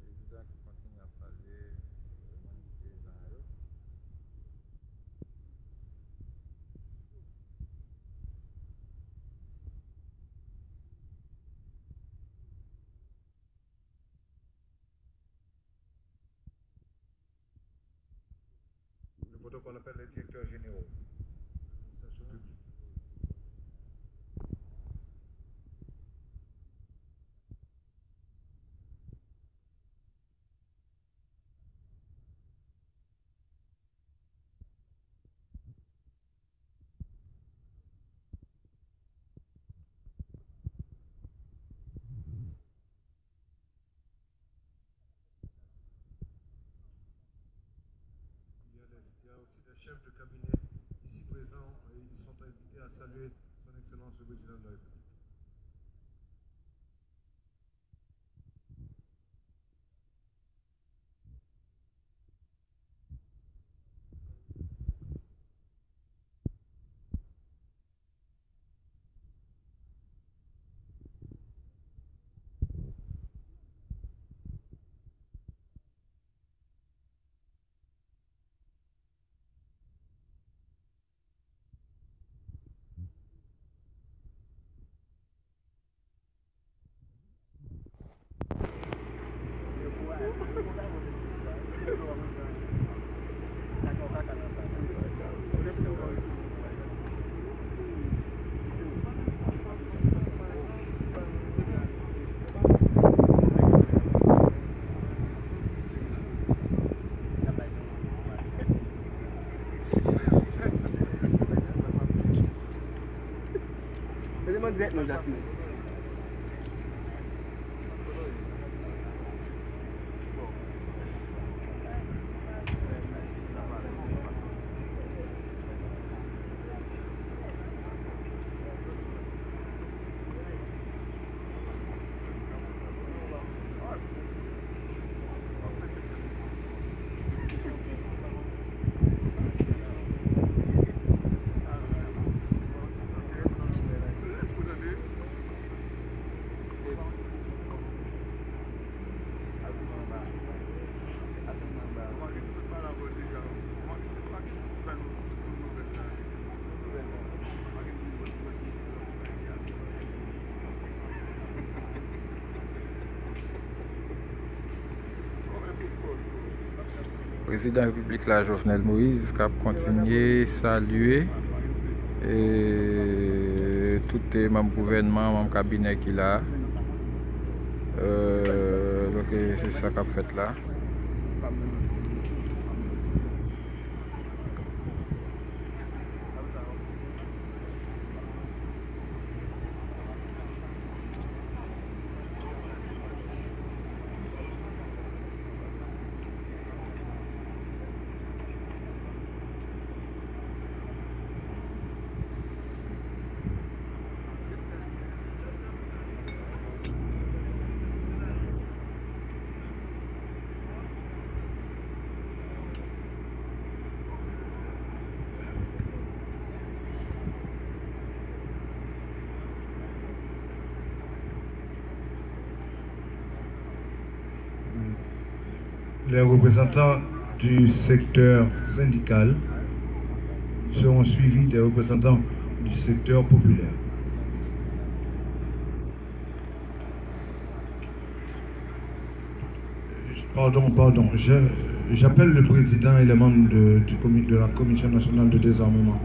Prezidan ki kontinye ap salye moun ki te jan yo. Le protocole appelle les directeurs généraux de l'administration publique. Il y a des, il y a aussi des chefs de cabinet ici présents et ils sont invités à saluer Son Excellence le Président de la République. Mete mwen dirèk non, Jasmine. Prezidan repiblik la, Jovenel Moïse, k ap kontinye salye, e, tout, e, manm gouvènman, manm kabinè ki la. E, donk, e, se sa k ap fèt la. Les représentants du secteur syndical seront suivis des représentants du secteur populaire. Pardon, pardon. Je, j'appelle le président et les membres de, du comi-, de la Commission nationale de désarmement.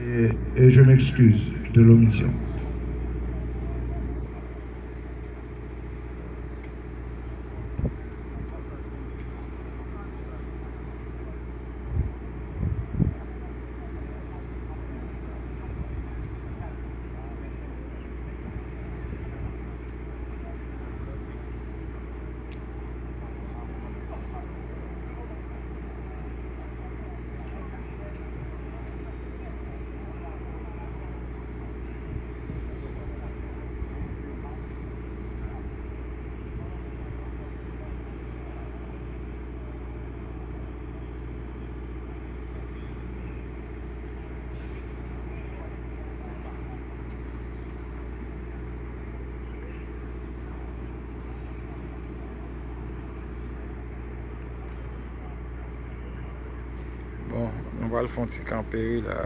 Et, et je m'excuse de l'omission. Pral fè yon ti kanpe wi la.